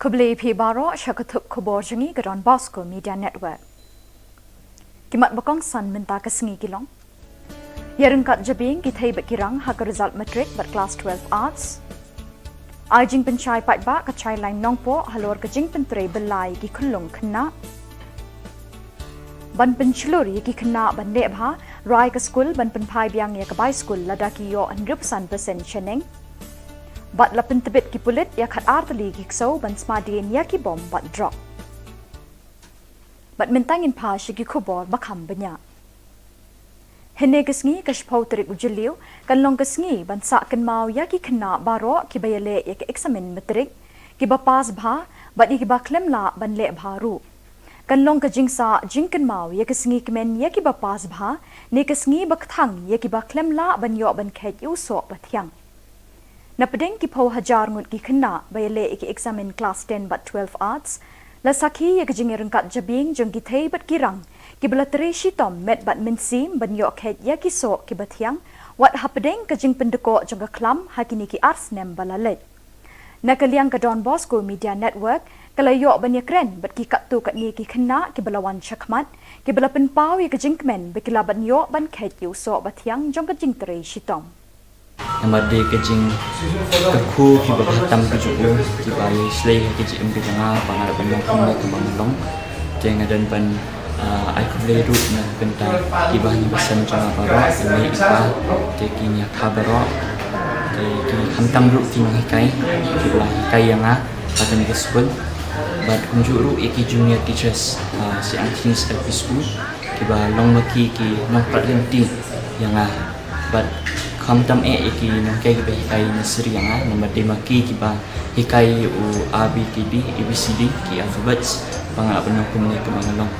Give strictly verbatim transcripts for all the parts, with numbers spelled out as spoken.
Khublei phi baroh sha ka thup khubor jong ngi ka Don Bosco Media Network. Ki mat ba kongsan mynta ka sngi ki long: ïa ryngkat jabieng ki thei bad ki rang ha ka result matric bad class twelve arts. Ai jingpynshai paidbah ka Childline Nongpoh halor ka jingpyntrei bylla ïa ki khyllung khynnah. Ban pynshlur ïa ki khynnah ban leh bha, rai ka skul ban pynphai biang ïa ka bai skul lada ki ïoh hynriew phew san percent shaneng. Bad la pyntbit ki pulit ïa khatar tylli ki ksew ban smadien ïa ki bom bad drok. Bad mynta ngin phai sha ki khubor ba kham bniah. Hynne ka sngi ka shiphew tarik u Jylliew kan long ka sngi ban sah kynmaw ïa ki khynnah baroh kiba ïaleh ïa ka eksamin matric, kiba pass bha bad ïa kiba khlem lah ban leh bha ruh. Kan long ka jingsah jingkynmaw ïa ka sngi kmen ïa kiba pass bha, ne ka sngi ba kthang ïa kiba khlem lah ban ïoh ban kheit ïa u soh ba thiang. Na pdeng ki phew hajar ngut ki khynnah ba ïaleh ïa ki eksamin class ten bad twelve arts, la sakhi ïa ka jingïaryngkat jabieng jong ki thei bad ki rang kiba la trei shitom met bad mynsiem ban ïoh kheit ïa ki soh kiba thiang, wat hapdeng ka jingpyndukoh jong ka khlam ha kine ki ar snem ba la leit. Na ka liang ka Don Bosco Media Network ka la ïoh ban ïakren bad ki katto katne ki khynnah kiba la wan shakhmat, kiba la pynpaw ïa ka jingkmen ba ki lah ban ïoh ban kheit ïa u soh ba thiang jong ka jingtrei shitom. Namar dei ka jingkyrkhu kiba bha tam ka jong u, kiba ïa shlei ha ka jingim ka jong nga ba nga la ban long kumne kumba nga long. Te nga don ban, ah, ai khublei ruh na ka bynta ki bah ki basan jong nga baroh, i mei i pa, te ki ïa ka baroh, te ki khamtam ruh ki nonghikai kiba la hikai ïa nga ha kane ka skul. Bad kumjuh ruh ïa ki junior teachers, ah, Saint Anthony's L P School kiba long ma ki ki nongprat lynti ïa nga. Bad khamtam eh ïa ki nonghikai kiba hikai nursery ïa nga, namar dei ma ki kiba hikai u A B K D, A B C D, ki alphabets, ba nga lah ban long kumne kumba nga long.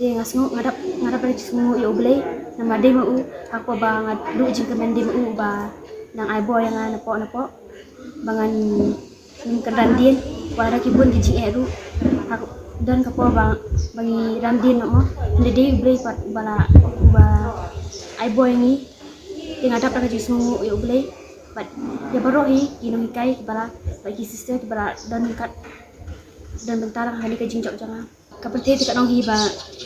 Te nga sngew, nga dap, nga dap ban sngew ïa U Blei, namar dei ma u, ha kaba nga duh jingkmen dei ma u ba nang ai bor ïa nga napoh napoh, ba ngan nym kynran dien, wat la da ki bun ki jingeh ruh, ha, don ka por ba, ba ngi ram dien noh mo, hynrei dei U Blei pat ba la, ba ai bor ïa ngi, te nga dap da ka jingsngew ïa U Blei, bad ïa baroh hi, ki nonghikai, kiba la, bad ki sister, kiba la, don kat, don bynta lang ha kane ka jingjop jong nga. Ka pyrthei te ka nong hi ba,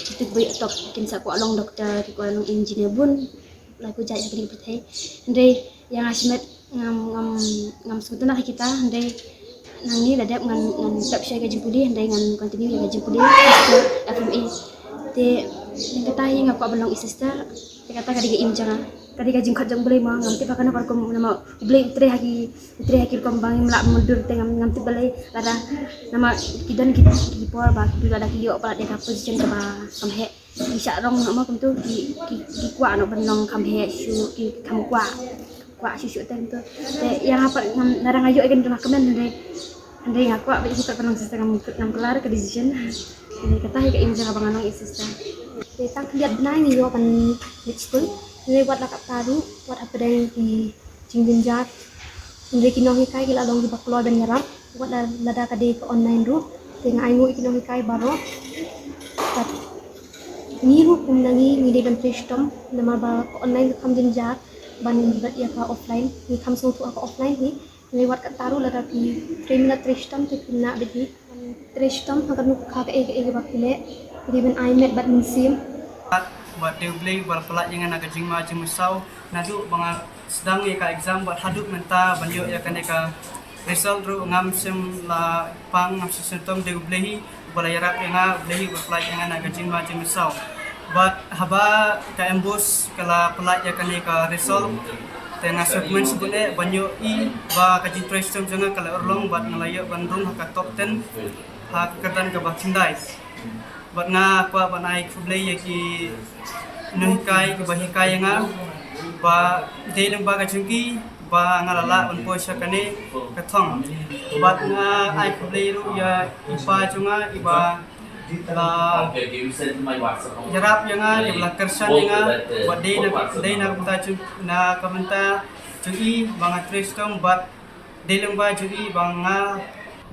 kito kiba ïoh top, kin sa kwah long doktor, ki kwah long engineer bun, la ku jait ha kane ka pyrthei. Hynrei, ïa nga shimet, ngam, ngam, ngam sngewtynnat ha kita, hynrei, nangne la dep ngan, ngan pep sha ka jingpule, hynrei ngan continue ïa ka jingpule, F M A. Te, ïa kata hi nga kwah ban long i sister, ïa kata ka dei ka aim jong nga, ka dei ka jingkhot jong U Blei mo, ngam tip ba kano ka rukom namar U Blei u trei ha ki, u trei ha ki rukom ba ngim lah ban mutdur te ngam, ngam tip balei lada namar ki don ki, ki por ba ki lada ki ïoh palat ïa ka position kaba kham heh. Ki shah rong noh mo kumto ki, ki, ki kwah noh ban long kham heh shuh ki kham kwah. Kwah shuh shuh te kumto. Te ïa nga pat ngam, lada nga ïoh ïa ka jingkmen hynrei, hynrei nga kwah ba ïa ki pat ban long sister ngam, ngam kular ka decision. Hynrei kata hi ka aim jong nga ba ngan long i sister. Te tang khyndiat bnai ngi ïoh ban leit skul. Hynrei wat la katta ruh, wat hapdeng ki jingjynjar. Hynrei ki nonghikai ki la long kiba kloi ban ïarap. Wat la, lada ka dei ka online ruh. Te nga ainguh ïa ki nonghikai baroh. Bad ngi ruh kum na ngi ngi dei ban trei shitom. Namar ba ka online ka kham jynjar ban bret ïa ka offline. Ngi kham sngewthuh ha ka offline hi. Hynrei wat katta ruh lada phi trei mynta trei shitom te phin nah beit hi. Trei shitom ha kano ka, kaei kaei kaba phi leh, phi dei ban ai met bad mynsiem. Bad dei U Blei uba la pyllait ïa nga na ka jingma jingmynsaw naduh ba nga sdang ïa ka exam bad haduh mynta ban ïoh ïa kane ka result ruh ngam shym la pang, ngam shym shitom, dei U Blei hi uba la ïarap ïa nga, U Blei hi uba la pyllait ïa nga na ka jingma jingmynsaw. Bad haba ka MBOSE ka la pyllait ïa kane ka result, te nga sngewkmen shibun eh ban ïohi ba ka jingtrei shitom jong nga ka la urlong bad nga la ïoh ban rung ha ka top ten ha ka kyrdan kaba khyndai. Bad nga kwah ban ai khublei ïa ki nonghikai kiba hikai ïa nga ba dei lyngba ka jong ki ba nga la lah ban poi sha kane ka thong. Bad nga ai khublei ruh ïa i pa jong nga iba la ïarap ïa nga, iba la kyrshan ïa nga, ba dei na, dei na ka bynta jong, na ka bynta jong i ba nga trei shitom bad dei lyngba jong i ba nga,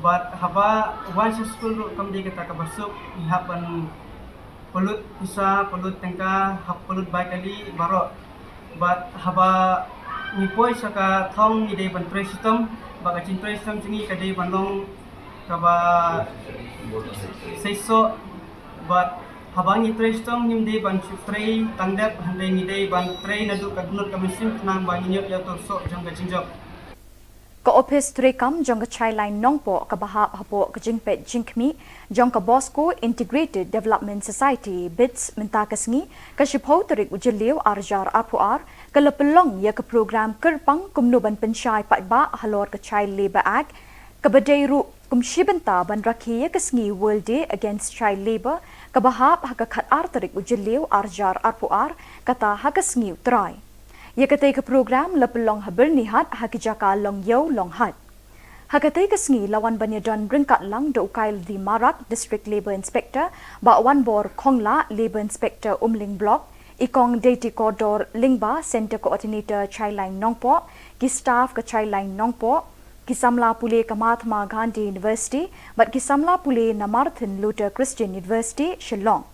bad haba wan sha skul ruh kam dei kata kaba suk, ngi hap ban pynlut pisa, pynlut tyngka, hap pynlut bai kali baroh. Bad haba ngi poi sha ka thong ngi dei ban trei shitom, ba ka jingtrei shitom jong ngi ka dei ban long Kaba seisoh bad haba ngi trei shitom ngim dei ban shu trei tang dep, hynrei ngi dei ban trei naduh ka kynnoh ka mynsiem khnang ba ngin ïoh ïa u soh jong ka jingjop. Ka ophis treikam jong ka Childline Nongpoh kaba hap hapoh ka jingpeit jingkhmih jong ka Bosco Integrated Development Society, BIDS, mynta ka sngi, ka shiphew tarik u Jylliew arhajar arphew ar, ka la pynlong ïa ka program kyrpang kumno ban pynshai paidbah halor ka Child Labour Act, kaba dei ruh kum shi bynta ban rakhe ïa ka sngi World Day Against Child Labour, kaba hap ha ka khatar tarik u Jylliew arhajar arphew ar, kata ha ka sngi U Trai. Ïa katei ka program la pynlong ha Byrnihat ha ki jaka Longïew Longhait. Ha katei ka sngi la wan ban ïadon ryngkat lang da u Kailadhi Marak, District Labour Inspector, Bah Wanbor Khonglah, Labour Inspector Umling Block, i Kong Deity Kordor Lyngba, Centre Coordinator Childline Nongpoh, ki staff ka Childline Nongpoh, ki samla pule ka Mahatma Gandhi University bad ki samla pule na Martin Luther Christian University, Shillong.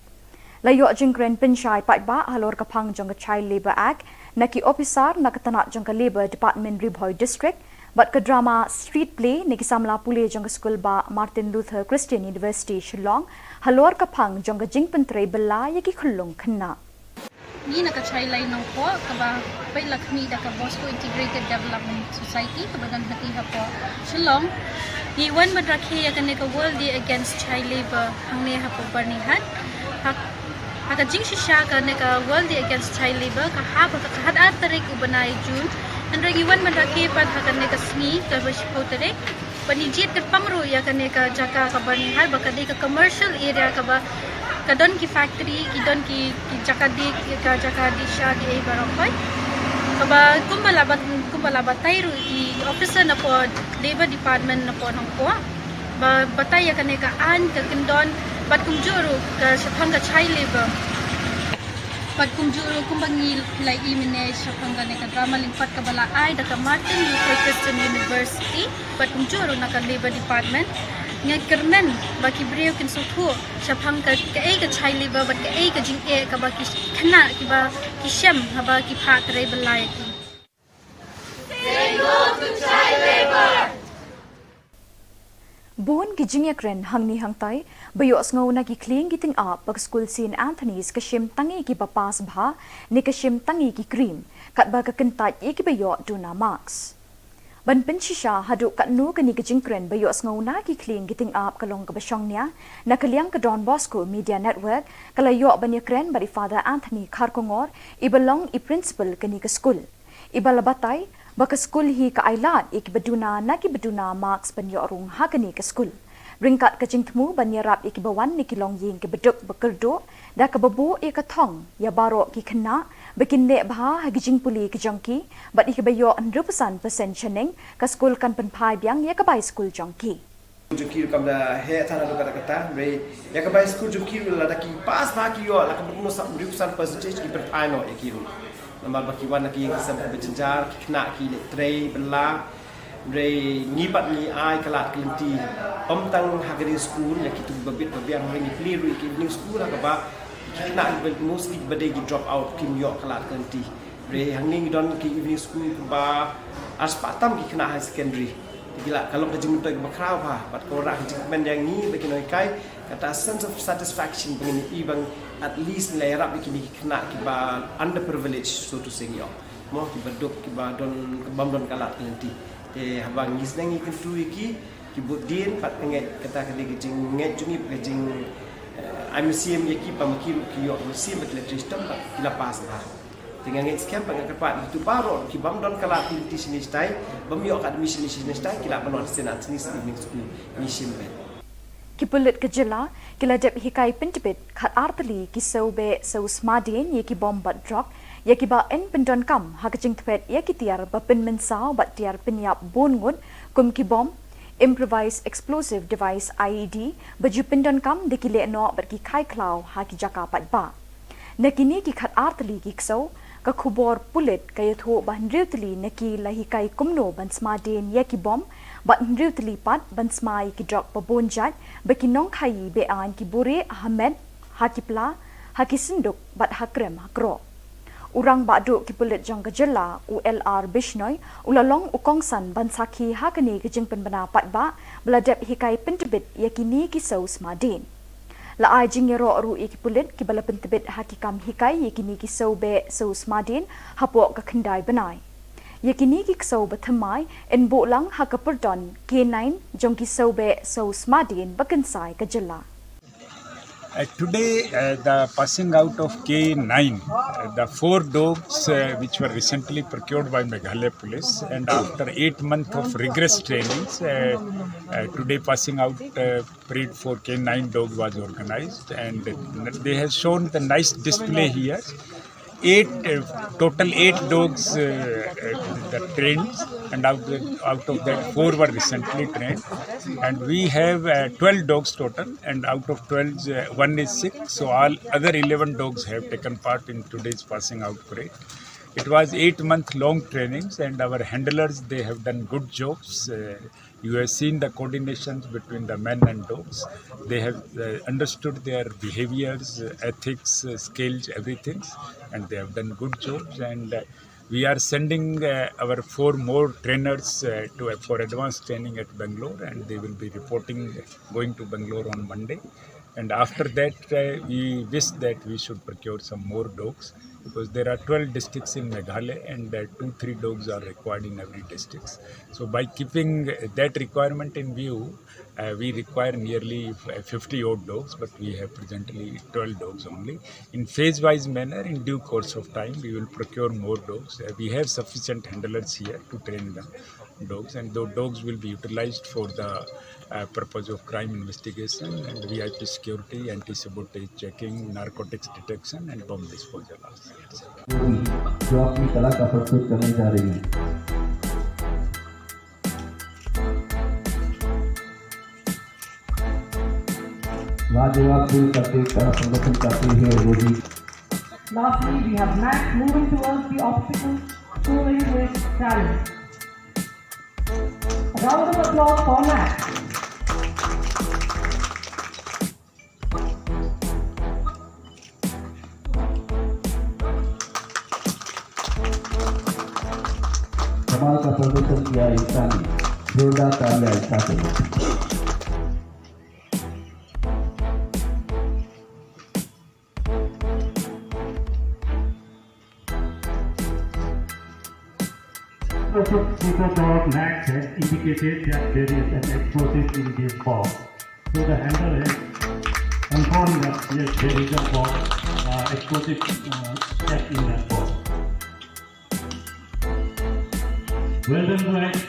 La ïoh jingkren pynshai paidbah halor ka phang jong ka Child Labour Act na ki ophisar na ka tnat jong ka Labour Department, Ri Bhoi District, bad ka drama street play na ki samla pule jong ka skul bah Martin Luther Christian University, Shillong, halor ka phang jong ka jingpyntrei bylla ïa ki khyllung khynnah. Ngi na ka Childline Nongpoh kaba peit la khmih da ka Bosco Integrated Development Society kaba don hati hapoh Shillong, ngi wan ban rakhe ïa kane ka World Day Against Child Labour hangne hapoh Byrnihat. Ha, ha ka jingshisha kane ka World Day Against Child Labour ka hap ha ka khatar tarik u bnai June. Hynrei ngi wan ban rakhe pat ha kane ka sngi kaba shiphew tarik. Ba ngi jied kyrpang ruh ïa kane ka jaka ka Byrnihat ba ka dei ka commercial area kaba ka don ki factory, ki don ki, ki jaka dih, ki ka jaka dih sha dih ei baroh khoit. Kaba kumba la bat, kumba la batai ruh i officer napoh Labour Department napoh Nongpoh ba batai ïa kane ka aiñ ka kyndon bad kumjuh ruh ka shaphang ka child labour. Bad kumjuh ruh kumba ngi la ïohi mynne shaphang kane ka drama lyngkot kaba la ai da ka Martin Luther Christian University bad kumjuh ruh na ka Labour Department. Ngi kyrmen ba ki briew kin sngewthuh shaphang ka, kaei ka child labour bad kaei ka jingeh kaba ki khynnah kiba ki shem haba ki phah trei bylla ïa ki. Bun ki jingïakren hangne hangtai ba ïohsngew na ki khlieng ki tyngab ba ka skul Saint Anthony's ka shim tang ïa kiba pass bha ne ka shim tang ïa ki krim, katba ka kyntait ïa kiba ïoh duna marks. Ban pynshisha haduh katno kane ka jingkren ba ïohsngew na ki khlieng ki tyngab ka long kaba shongnia, na ka liang ka Don Bosco Media Network ka la ïoh ban ïakren bad i Father Anthony Kharkongor, iba long i principal kane ka skul. Iba la batai ba ka skul hi ka ailad ïa kiba duna na kiba duna marks ban ïoh rung ha kane ka skul. Ryngkat ka jingthmu ban ïarap ïa kiba wan na ki longïing kiba duk ba kyrduh, da kaba buh ïa ka thong ïa baroh ki khynnah ba kin leh bha ha ki jingpule ki jong ki bad ïa kiba ïoh hynriewphew san percent shaneng, ka skul kan pynphai biang ïa ka bai skul jong ki. Jong ki ruh kam da heh than haduh katta katta, hynrei ïa ka bai skul jong ki ruh lada ki pass bha ki ïoh, la ka bun noh sa hynriewphew san percentage ki pynphai noh ïa ki ruh. Namar ba ki wan na ki ïing ki sem kiba jynjar, ki khynnah ki leh trei bylla. Hynrei ngi pat ngi ai ka lad ka lynti ym tang ha ka ri skul ïa kito kiba bit ba biang, hynrei ngi plie ruh ïa ki evening school ha kaba ki khynnah kiba mostly kiba dei ki drop out kim ïoh ka lad ka lynti. Hynrei hangne ngi don ki evening school kiba arspah tam ki khynnah higher secondary. Te ki la, ka long ka jingmyntoi kaba khraw bha bad ka wanrah ka jingkmen ïa ngi ba ki nonghikai, kata sense of satisfaction ba ngin ïohi ba at least ngi la ïarap ïa kine ki khynnah kiba underprivileged, so to say, ngi ong. Mo, kiba duk, kiba don, bym don ka lad ka lynti. Te haba ngi sneng ngi kyntu ïa ki, ki bud dien pat, nga ngeit kata ka dei ka jingngeit jong ngi, ka jing, eh, ai mynsiem ïa ki ba ma ki ruh ki ïoh mynsiem ba ki la trei shitom bad ki la pass bha. Te nga ngeit skhem bad nga kyrpad ïa kito baroh ki bym don ka lad ka lynti shane shatai, bym ïoh ka admission shane shatai, ki lah ban wan sha Saint Anthony's Evening School, ngi shim beit. Ki pulit ka jylla ki la dep hikai pyntbit khatar tylli ki sawbeh saw smadien ïa ki bom bad drok ïa kiba yn pyndonkam ha ka jingthwet ïa ki tiar ba pynmynsaw bad tiar pynïap bun ngut kum ki bom, improvised explosive device, I E D, ba ju pyndonkam da ki lehnoh bad ki khaikhlaw ha ki jaka paidbah. Na kine ki khatar tylli ki ksew, ka khubor pulit ka ïathuh ba hynriew tylli na ki la hikai kumno ban smadien ïa ki bom bad hynriew tylli pat ban sma ïa ki drok ba bun jait ba ki nongkhaii be-aiñ ki buhrieh ha met, ha ki pla, ha ki synduk bad ha krem ha kroh. U Rangbah Duh ki Pulit jong ka jylla, u L R Bishnoi, u la long u kongsan ban sakhi ha kane ka jingpynbna paidbah ba la dep hikai pyntbit ïa kine ki sew smadien. La ai jingïaroh ruh ïa ki pulit kiba la pyntbit ha ki kam hikai ïa kine ki sew beh sew smadien hapoh ka khyndai bnai. Ïa kine ki ksew bathymmai yn buh lang ha ka pyrthon K nine jong ki sew beh sew smadien ba kynsai ka jylla. Uh, today, uh, the passing out of K nine, uh, the four dogs uh, which were recently procured by Meghalaya Police, and after eight months of rigorous trainings, uh, uh, today passing out uh, parade for K nine dog was organized, and they have shown the nice display here. Eight uh, total eight dogs uh, uh, that trained, and out, out of that four were recently trained, and we have uh, twelve dogs total, and out of twelve uh, one is sick, so all other eleven dogs have taken part in today's passing out parade. It was eight month long trainings, and our handlers, they have done good jobs. Uh, you have seen the coordinations between the men and dogs. They have uh, understood their behaviors, uh, ethics, uh, skills, everything, and they have done good jobs. And uh, we are sending uh, our four more trainers uh, to uh, for advanced training at Bangalore, and they will be reporting, going to Bangalore on Monday. And after that, uh, we wish that we should procure some more dogs, because there are twelve districts in Meghalaya, and uh, two, three dogs are required in every district. So by keeping that requirement in view, uh, we require nearly fifty odd dogs, but we have presently twelve dogs only. In phase-wise manner, in due course of time, we will procure more dogs. Uh, we have sufficient handlers here to train them dogs, and those dogs will be utilized for the uh, purpose of crime investigation and V I P security, anti-sabotage checking, narcotics detection, and bomb disposal. जो अपनी कला का प्रस्तुत करने जा रही हैं। लाजवाब फूल का देख कर प्रदर्शन करते हुए वो भी Lastly, we have Max moving towards the obstacle, throwing with talent. Round of applause for Max. कमाल का प्रदर्शन किया एकता ने, जोरदार तालियां एकता के लिए। Explosive Super Dog Max has indicated that there is an explosive in this ball. So the handler has confirmed that yes, there is a ball, uh, explosive uh, stuck in that ball. Well done, guys.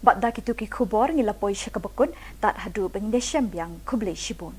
Bad da kitu ki khubor ngi la poi sha kaba kut, tad haduh ba ngin ïashem biang, khublei shibun.